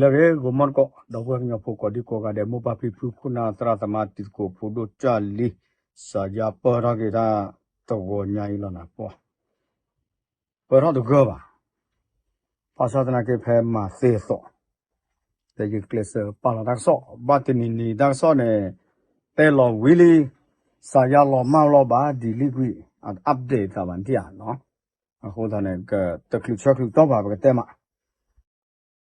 လၢအဂ့ၤ ဂီၤမီတကိး ဒီပုၢ်ဝဲၢ်ကညီဖိကိးဒံကိးဂၤဒဲး မိၢ်ပၢ်ဖံဖု ခိၣ်နၢ်သရၣ်သမါ တံၤသကိးဖိဒိၣ်ကၢ်လံ စၤယါပၢၢ်ထီၣ်က့ၤတၢ်တဂီၤညါအံၤလီၤနၤ ပှၤပၢၢ်ထီၣ်တဂၢၢ်ဘၣ်. ဘၣ်ဆၣ်သနာ်က့ဖဲမၤသ့အသိး လၢယကျဲးစၢးပာ်လီၤတၢ်ကစီၣ် ဘၣ်တနံၤနံၤတၢ်ကစီၣ်န့ၣ် တဲလီၤဝံၤလံ စၤယါလီၤမၢ်လီၤဘၣ် delete ကွံာ် update သးဘၣ်နထံၣ်ဧါနီၤ. အဃိသတးန့ၣ် ကတချုးဆၢချုးတီၢ်ဘၣ် ပကတဲမး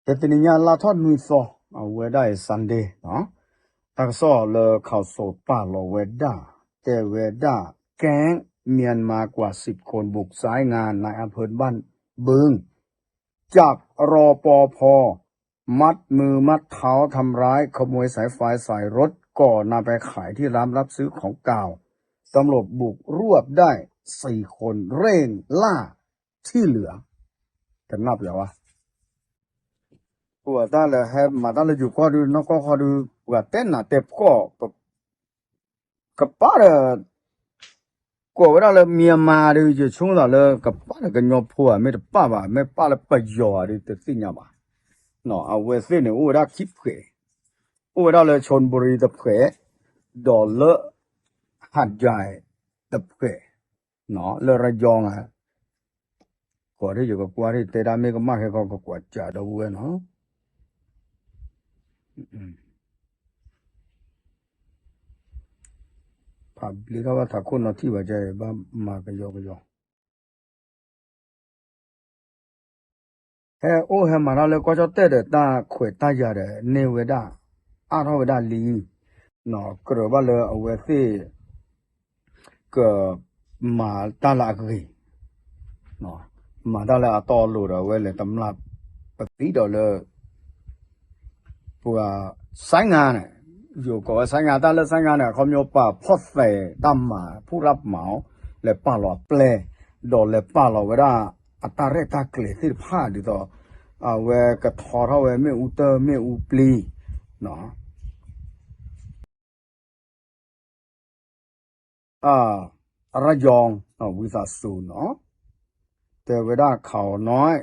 တနံၤညါလါထီၣ်နွံသီ အဝဲဒၣ်အံၤ Sunday နီၤ တၢ်ကစီၣ်လၢ ข่าวสด ပာ်လီၤဝဲဒၣ် တဲဝဲဒၣ် แก๊งเมียนมากว่าสิบคน บุกสายงานนายอำเภอบ้านบึง จับ รปภ มัดมือมัดเท้าทำร้ายขโมยสายไฟสายรถก่อนนำไปขายที่ร้านรับซื้อของเก่า ตำรวจบุกรวบได้สี่คนเร่งล่าที่เหลือ ကနၣ်ပျးဝဲ ပှၤတၢ်လၢဟဲမၤတၢ်လၢယိၤကီၢ်ဒုး နီၢ်ကီၢ်ခီဒုး ပှၤတဲနၤတဲဖှီၣ် ကပၣ်ဒီး ကိးဝဲဒၣ်လၢ Myanmar ဒုး ယဆိကမိၣ်သးလၢ ကပၣ်ဒီးကညီဖိဧါ မ့ၢ်တပၣ်ဘၣ် မ့ၢ်ပၣ်လၢပယီၤဧါဒုး တသ့ၣ်ညါဘၣ်. အဝဲသ့ၣ်န့ၣ် အိၣ်ဝဲဒၣ်ခံဖှဲး အိၣ်ဝဲဒၣ်လၢ ชลบุรี တဖှဲး ဒီးလၢ หาดใหญ่ တဖှဲး လၢ ระยอง ဧါ ကိးဒ်ယကကွၢ်ဒ်တဲဒၣ်မ့ၢ်ကမၣ်ခဲခီကကွၢ်စးဒီပုၢ်ဝဲၢ်နီၤ ဖးဘျ့ထီၣ်ဘၣ်ထးခိၣ်နီၤထံၣ်ဘၣ်ကဲ ဘၣ်မၤကယီကယီ ဟဲအိၣ်ဟဲမၤတၢ်လၢကီၢ်ကၠီၣ်တဲၣ်ဒီးတၢ်ခွဲးတၢ်ယာ်ဒီးန့ၢ်ဝဲဒၣ် အါထီၣ်ဝဲဒၣ်လံ ကြၢးဘၣ်လၢအဝဲသ့ၣ် က မၤတၢ်လၢအဂ့ၤ မၤတၢ်လၢအတီအလိၤဒီး အဝဲလဲၤတမျၢ်ပသံဒီးလၢ ပှၤ ဆိုင်းငါန့ၣ် ယိၤကိးဝဲ ဆိုင်းငါ တၢ်လၢ ဆိုင်းငါ န့ၣ် အခီပညီပှၤဖီၣ်သဲးတၢ်မၤ ဖူရၣ်မၤအီၤ လဲၤပာ်လီၤအပျဲၢ် ဒီးလဲၤပာ်လီၤဝဲဒၣ် အတၢ်ရဲၣ်တၢ်ကျဲၤသ့ၣ်တဖၣ်ဒ်သိး အဝဲကထီထီၣ်ဝဲမ့ၣ်အူတၢၢ်မ့ၣ်အူပျံၤ အရယီၤ ဝံသးစူၤနီၤ တဲဝဲဒၣ် เขาน้อย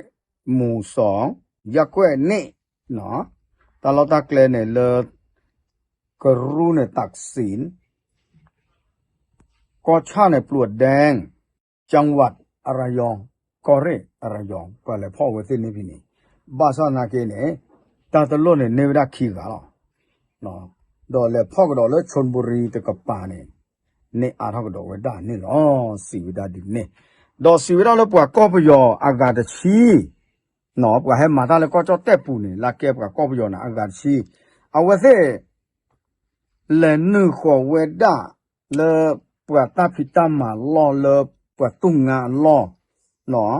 หมู่สอง ရပ်ကွက်နှစ် တၢ်လီၢ်တၢ်ကျဲန့ၣ်လၢ ကရူၢ်န့ၣ် ตากสิน ကီၢ်ဆၣ်န့ၣ် ปลวกแดง จังหวัดระยอง ကီၢ်ရ့ၣ် ระยอง ပှၤလဲၤဖီၣ်ဝဲသ့ၣ်န့ၣ်ဖဲန့ၣ် ဘၣ်ဆၣ်သနာ်က့န့ၣ် တၢ်တလိၣ်န့ၣ်န့ၢ်ဝဲဒၣ်ခံဂၤလီၤ ဒီးလဲၤဖီၣ်ကဒီးလၢ ชลบุรี တကပၤန့ၣ် န့ၢ်အါထီၣ်ကဒီးဝဲဒၣ်န့ၣ်လီၤ စံးဝဲဒၣ်ဒ်န့ၣ် ဒီးစံးဝဲဒၣ်လၢပှၤကီၢ်ပယီၤအဂၤတဆံ ပှၤဟဲမၤတၢ်လၢကီၢ်ကၠီၣ်တဲၣ်ပူၤန့ၣ် လၢကဲပှၤကီၢ်ပယီၤန့ၣ် အဂၤတဆံ အဝဲသ့ၣ် လဲၤနုာ်ဃီၤဝဲဒၣ်လၢ ပှၤတၢ်ဖံးတၢ်မၤလီၢ်လၢ ပှၤတူၢ်ငါအလီၢ်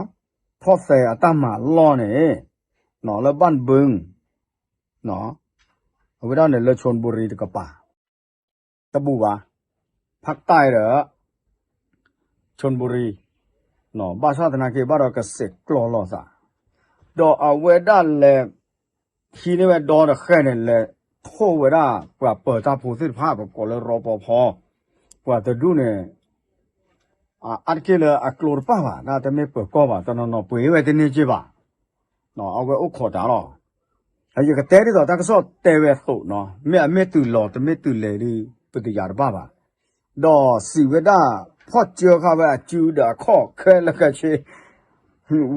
ဖီၣ်သဲးအတၢ်မၤလီၢ်န့ၣ် လၢဘၣ်ဘု အဝဲဒၣ်န့ၣ်လၢ ชลบุรี တကပၤ တဘူၣ်ဘၣ် ဖးတဲဒီး ชลบุรี ဘၣ်ဆၣ်သနာ်က့ဘၣ်ဒီးကစဲးကျီးလိာ်သး ဒီးအဝဲဒၣ်လဲၤ ဟံးန့ၢ်ဝဲဒီတဃဲၣ်န့ၣ် လဲၤထိၣ်ဝဲဒၣ် ပှၤပၢၤတၢ်ဖိသ့ၣ်တဖၣ် ပကိးလၢ รปภ ပှၤတဒူၣ်န့ၣ် အါတက့ၢ်လၢအကျိတဖၣ်ဘၣ် တၢ်တမ့ၢ်ပၢၤကီၢ်ဘၣ် တနီၤနီၤပှ့ၤဝဲတန့ၢ်က့ၢ်ဘၣ် အဝဲအိၣ်ခိးတၢ်လီၤ ယကတဲဒ်သိးတၢ်ကစီၣ်တဲဝဲအသိးနီၤ မ့ၢ်အမ့ၢ်တုၤလီၤ တမ့ၢ်တုၤလဲၤဒီး ပတယာ်တဘၣ်ဘၣ် ဒီးစံးဝဲဒၣ် ဖီၣ်ကၢဃာ်ဝဲအစုဒီးအခီၣ်ခဲလၢာ်ခဲဆ့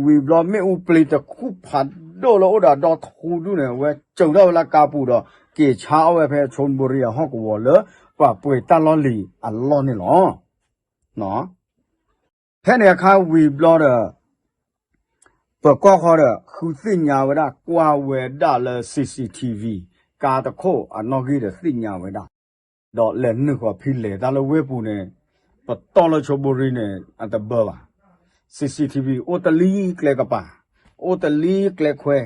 ဝံၤဘျီမ့ၣ်အူပျံၤတခူၣ်ဖးဒိၣ်လၢအိၣ်ဒီးဒီထူဒူၣ်န့ၣ် အဝဲကၠိၤထီၣ်ဝဲလၢကါပူၤဒီး က့ၤဆါအီၣ်ဝဲဖဲ ชลบุรี အဟီၣ်ကဝီၤလၢ ပှၤပှ့ၤတၢ်လီၢ်လံၤအလီၢ်န့ၣ်လီၤ. ဖဲန့ၣ်အခါဝံၤဘျီဒီး ပၢၤကီၢ်ဃီဒီး ဃုသ့ၣ်ညါဝဲဒၣ် ကွၢ်ဝဲဒၣ်လၢ CCTV ကါတခိၣ်အနီၣ်ဂံၢ်ဒီးသ့ၣ်ညါဝဲဒၣ် ဒီးလဲၤနုာ်ဃီၤဖဲလဲၤတၢ်လၢဝ့ၢ်ပူၤန့ၣ် ပတီၢ်လၢ ชลบุรี န့ၣ် အတဘၢဘၣ်. CCTV အိၣ်တလံကျဲကပၤ, အိၣ်တလံကျဲခွဲ,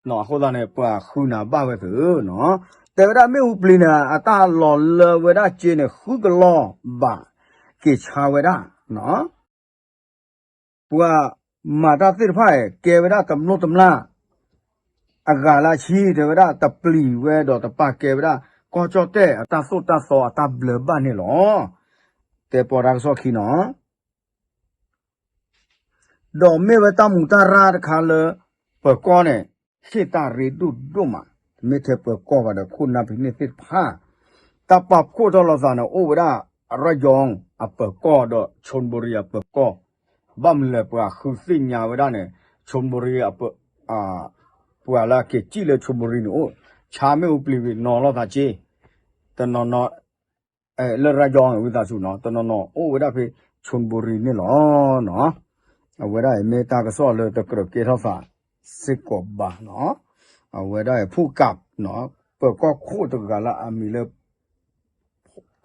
အဃိသတးန့ၣ် ပှၤဃုနၤဘၣ်ဝဲသုနီၤ. တဲဝဲဒၣ်မ့ၣ်အူပျံၤန့ၣ် အတၢ်လီၤလၢဝဲဒၣ်က့န့ၣ် ဃုကလီၢ်ဘး က့ၤဆါဝဲဒၣ် ပှၤမၤတၢ်သ့ၣ်တဖၣ်အံၤ ကဲဝဲဒၣ်တမျိၢ်တမျာ် အဂၤလၢဆံ တဲဝဲဒၣ်တပျံၤဝဲဒီးတပာ်ကဲဝဲဒၣ် ကီၢ်ကၠီၣ်တဲၣ်အတၢ်သိၣ်တၢ်သီအတၢ်ဘျၢဘၣ်န့ၣ်လီၤ. တဲပီတၢ်ကစီၣ်ခံနီၤ ဒီးမ့ၢ်ဝဲတၢ်မူးတၢ်ရၢ်တခါလၢ ပၢၤကီၢ်န့ၣ် ဟ့ၣ်တၢ်ရ့ဒိၣ်ဒိၣ်မး, မ့ၢ်ထဲပၢၤကီၢ်ဘၣ်ဒီး ခိၣ်နၢ်ဖံးန့ၢ်သ့ၣ်တဖၣ် တၢ်ပာ်ဖှိၣ်ထီၣ်လိာ်သးန့ၣ် အိၣ်ဝဲဒၣ် ရယီအပၢၤကီၢ်ဒီး ခၠူၣ်ဘိရံအပၢၤကီၢ်, ဘၣ်မနုၤလဲၣ်ပှၤဃုသ့ၣ်ညါဝဲဒၣ်န့ၣ် ခၠူၣ်ဘိရံအပၢၤ ပှၤလၢအက့ၤစံၣ်လၢခၠူၣ်ဘိရံန့ၣ်အိၣ် ဆါမ့ၣ်အူပျံၤဝံၤနီၤလိာ်သးက့ တနီၤနီၤ လၢရယီဝံသးစူၤနီၤ တနီၤနီၤအိၣ်ဝဲဒၣ်ဖဲ ခၠူၣ်ဘိရံန့ၣ်လီၤ. အဝဲဒၣ်အံၤမ့ၢ်တၢ်ကစီၣ်လၢတကြၢးကဲထီၣ်သးစ့ၢ်ကီးဘၣ်နီၤ. အဝဲဒၣ်အံၤ ဖူကး ပၢၤကီၢ်ခိၣ်တဂၤလၢအမံၤလၢ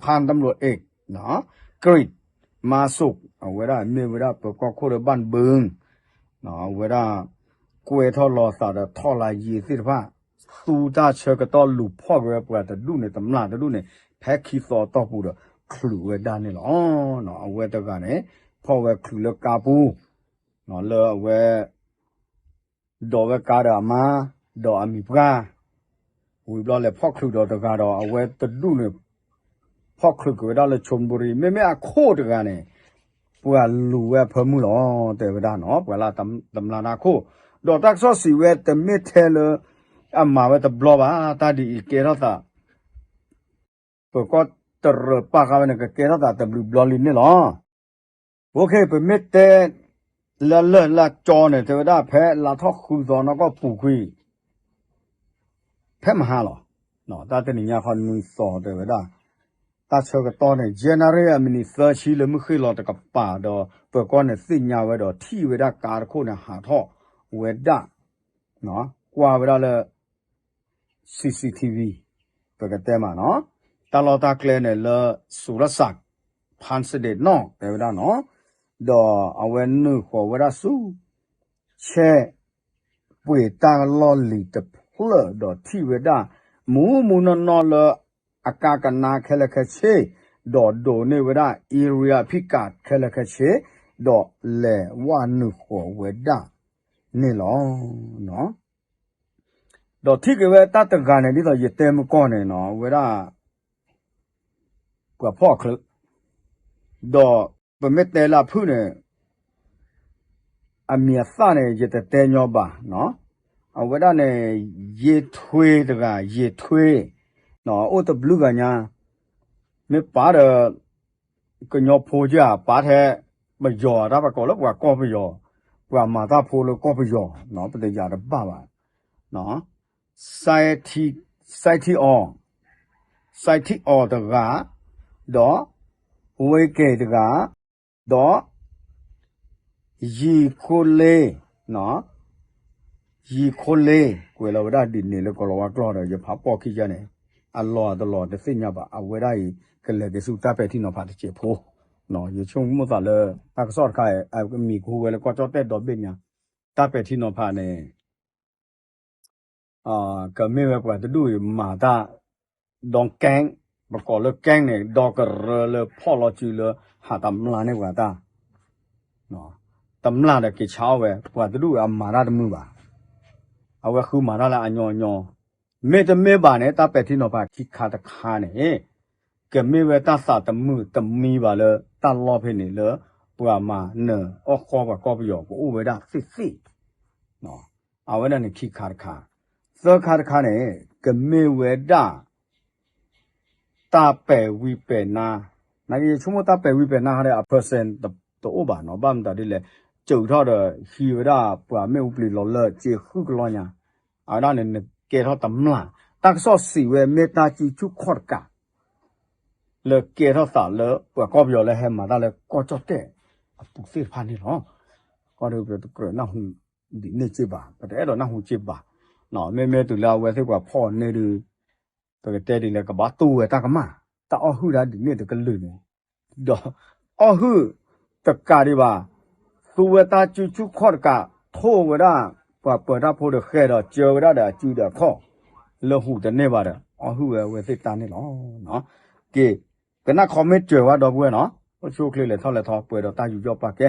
ဖါတၢ်မလိၤအ့ၣ် ကရံး မါစိး အဝဲဒၣ်မ့ၢ်ဝဲဒၣ်ပၢၤကီၢ်ခိၣ်လၢဘၣ်ဘု အဝဲဒၣ် ကွဲထီၣ်လိာ်သးဒီးထီၣ်လါယံၤသ့ၣ်တဖၣ် သူတၢ်ဆၢကတီၢ်လူၤဖီၣ်က့ၤဝဲပှၤတဒူၣ်န့ၣ် တမျၢ်တဒူၣ်န့ၣ် ဖဲခံသီအတီၢ်ပူၤဒီး ချုးဝဲဒၣ်န့ၣ်လီၤ. အဝဲတဂၤန့ၣ် ဖီၣ်ဝဲချုးလၢကါပူၤ လၢအဝဲ ဒိးဝဲကါဒီးအမါ ဒီးအမံၤပှၢ် ဝံၤဘျီလဲၤဖီၣ်ချုးဒီးတဂၤဒီး အဝဲတဒူၣ်န့ၣ် ဖီၣ်ချုးက့ၤဝဲဒၣ်လၢခၠူၣ်ဘိရံ မ့မ့ၢ်အခိၣ်တဂၤန့ၣ် ပှၤလူၤဝဲအဖၢမုၢ်လီၤ တဲဝဲဒၣ်နီၤ ပှၤလၢတမျၢ်တၢ်ခိၣ် ဒီးတၢ်ကစီၣ်စံးဝဲတမ့ၢ်ထဲလၢ အမၤဝဲတဘျီဘၣ် တၢ်ဒ်အံၤကဲထီၣ်သး ပၢၤကီၢ်တရၢၢ်ပာ်ဃာ်ဝဲန့ၣ် ကကဲထီၣ်သးတဘျုးဘျီလံန့ၣ်လီၤ. ပမ့ၢ်တဲ လၢလၢၢ်လၢကၠီန့ၣ် တဲဝဲဒၣ်ဖဲလါထီၣ်ဃုသီနီၢ်ကီၢ်ပူၤကွံာ် ဖဲမဟါလီၤ. တၢ်တနံၤညါခီနွံသီတဲဝဲဒၣ် တၢ်ဆၢကတီၢ်န့ၣ် ယဲၢ်နၣ်ရံၣ်အမံးနံးသၢဆံလၢမုၢ်ဃ့ၢ်လီၤတကပၤဒီး ပၢၤကီၢ်န့ၣ်သ့ၣ်ညါဝဲဒီးထံၣ်ဝဲဒၣ်ကါတခိၣ်န့ၣ်ဟးထီၣ်ဝဲဒၣ် ကွၢ်ဝဲဒၣ်လၢ CCTV ပကတဲမးနီၤ တၢ်လီၢ်တၢ်ကျဲန့ၣ်လၢ စူၤရၣ်စး ဖၣ်စဒ့းနီၣ် တဲဝဲဒၣ်နီၤ ဒီးအဝဲနုာ်ဃီၤဝဲဒၣ်ဆူ ဆဲး ပှ့ၤတၢ်လီၢ်လံၤတဖျၢၣ်ဒီးထံၣ်ဝဲဒၣ် မူးမူးနီၢ်နီၢ်လၢ အကါကနါခဲလၢာ်ခဲဆ့ ဒီးဒိးန့ၢ်ဝဲဒၣ် area ဖံးကးခဲလၢာ်ခဲဆ့ ဒီးလဲၤဝဲနုာ်ဃီၤဝဲဒၣ်န့ၣ်လီၤ. ဒီးထံၣ်က့ၤဝဲတၢ်တဂၤန့ၣ် ဒ်သိးယတဲမုၢ်ကီၢ်န့ၣ်နီၤ ဝဲဒၣ် ပှၤဖီၣ်အချုး ဒီးပမ့ၢ်တဲလၢအဖုၣ်န့ၣ် အမံၤအသၣ်န့ၣ် ယတတဲညီဘၣ်နီၤ အဝဲဒၣ်န့ၣ် ယ့ထွ့တဂၤ ယ့ထွ့ အိၣ်တဘျုးဂၤညါ မ့ၢ်ပာ်ဒီး ကညီဖိကၢ် ပာ်ထဲ ပယီၤတၢ်ပကိးလၢပှၤကီၢ်ပယီၤ ပှၤမၤတၢ်ဖိလၢကီၢ်ပယီၤ ပတယၤတဘၣ်ဘၣ် စဲထံအီၤ စဲထံအီၤတဂၤ ဒီး ဝ့က့ၤတဂၤ ဒီး ယံၤခိလ့ ယံၤခိလ့ ကွဲးလီၤဝဲဒၣ်ဒ်န့ၣ်လၢကီၢ်လီၤဝါကျိာ်ဒီး ယဖးပိာ်ခံယါန့ၣ် အလီၢ်အတလီၢ်တသ့ၣ်ညါဘၣ် အဝဲဒၣ်အံၤ ကလဲၤက့ၤဆူတၢ်ပဲာ်ထံနီၤဖးတစဲးဖိ ယဆိကမိၣ်သးလၢ တၢ်ကစီၣ်တခါအံၤ အမံၤကဟူဝဲလၢကီၢ်ကၠီၣ်တဲၣ်ဒီဘ့ၣ်ညါ တၢ်ပဲာ်ထံနီၤဖးန့ၣ် ကမ့ၢ်ဝဲပှၤတဒူၣ်အံၤမၤတၢ် ဒီကဲ ပကိးလၢကဲန့ၣ် ဒီကရၢလၢဖီၣ်လီၤစုလၢဟးတမျၢ်န့ၢ်ပှၤတၢ် တမျၢ်ဒီးက့ၤဆါအီၣ်ဝဲ ပှၤတဒူၣ်အံၤအမၤတၢ်တမုာ်ဘၣ် အဝဲဃုမၤတၢ်လၢအညီညီ မ့တမ့ၢ်ဘၣ်န့ၣ် တၢ်ပဲာ်ထံနီၤဖးခံခါတခါန့ၣ် ကမ့ၢ်ဝဲတၢ်သးတမုာ်တမံဘၣ်လၢတၢ်လီၢ်ဖဲန့ၣ်လၢ ပှၤမၤနၢၤအီၣ်ဃီပှၤကီၢ်ပယီၤကအိၣ်ဝဲဒၣ်သ့ၣ်သ့ၣ် အဝဲဒၣ်န့ၣ်ခံခါတခါ သၢခါတခါန့ၣ် ကမ့ၢ်ဝဲဒၣ် တၢ်ပဲာ်ဝံၤပဲာ်နါ နကဆိကမိၣ်တၢ်ပဲာ်ဝံၤပဲာ်နါဒီး အ percent တအိၣ်ဘၣ်နီၤ ဘၣ်မတၤဒ်လဲၣ် စၢၤထီၣ်ဒီးဟံးဝဲဒၣ်ပှၤမ့ၣ်အူပျံၤလီၤလၢက့ၤဃုကလီညါ အဝဲဒၣ်န့ၣ် နကဲထီၣ်တမျၢ် တၢ်ကစီၣ်စံးဝဲမ့ၢ်တၢ်စုဆူၣ်ခီၣ်တကး လၢကဲထီၣ်သးလၢပှၤကီၢ်ပယီၤလၢဟဲမၤတၢ်လၢကီၢ်ကၠီၣ်တဲၣ်အပူၤသ့ၣ်တဖၣ်န့ၣ်လီၤ. ကီၢ်ဒီးပတကြၢးနၢ်ဟူဒ်န့ၣ်က့ဘၣ် ပတအဲၣ်ဒိးနၢ်ဟူက့ဘၣ်. မ့မ့ၢ်တုၤလၢအဝဲသ့ၣ်ပှၤဖီၣ်န့ၢ်ဒုး ပကတဲဒ်လဲၣ် ကဘၣ်တူၢ်ဝဲတၢ်ကမၣ် တၢ်အီၣ်ဟုၣ်ဒၣ်ဒ်န့ၣ်တကလုာ်န့ၣ် ဒီးအီၣ်ဟုၣ်တကးဒံးဘၣ် သူဝဲတၢ်စုဆူၣ်ခီၣ်တကး ထိၣ်ဝဲဒၣ် ပှၤပၢၤတၢ်ဖိဒီးဃဲဒီး ကၢဝဲဒၣ်ဒီးအစုဒီးအခီၣ် လၢဟူးတန့ၢ်ဘၣ်ဒီး အီၣ်ဟုၣ်ဝဲအဝဲသ့ၣ်တၢ်န့ၣ်လီၤ. က့ၤ ကနၣ် comment စၢၤဝဲဒီပုၢ်ဝဲၢ်နီၤ အိၣ်ဆူၣ်အိၣ်ချ့လဲၤထီၣ်လဲၤထီ ပှဲၤဒီးတၢ်ယူးယီၣ်ပာ်ကဲ